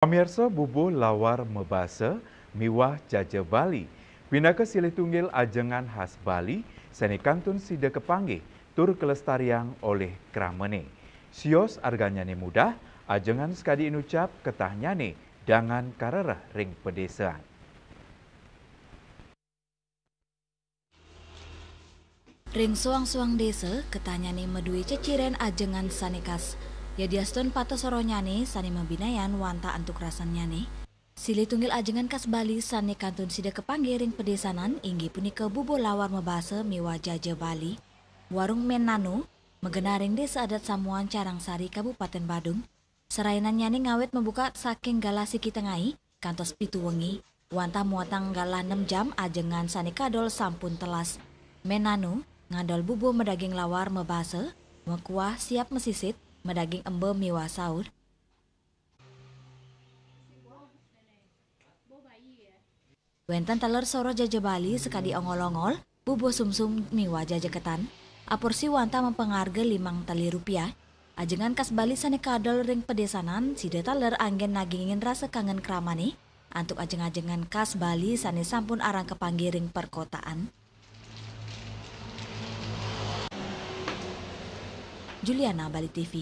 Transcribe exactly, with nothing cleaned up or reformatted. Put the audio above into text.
Pamiarsa, bubuh lawar mabasa miwah jaja Bali pinaka silih tunggil ajengan khas Bali sane kantun sida kapanggih tur kalestariang olih kramane. Sios arganyane mudah, ajengan sakadi inucap ketahnyane dangan karereh ring padesan. Ring soang-soang desa, ketahnyane madue ceciren ajengan sane khas. Yadiastun pateh soronyane sane mabinayan wantah antuk rasannyane, silih tunggil ajengan khas Bali sane kantun sida kapanggih ring padesanan inggih punika bubuh lawar mabasa miwah jaja Bali. Warung Menano, magenah ring Desa Adat Samuan, Carangsari, Kabupaten Badung. Serayanannyane ngawit mabukak saking galah siki tengai kantos pitu wengi, wantah muatang galah nem jam ajengan sane kadol sampun telas. Menano ngadol bubuh madaging lawar mabasa, makuah siap masisit, madaging emba miwah saur. Wenten taler soroh jaja Bali sakadi ongol-ongol, bubuh sumsum miwah jaja ketan. Aporsi wantah mapangarga limang tali rupiah. Ajengan khas Bali sane kadol ring padesanan, sida taler anggen nagingin rasa kangen kramane antuk ajeng-ajengan khas Bali sane sampun arang kapanggih ring perkotaan. Juliana, Bali T V.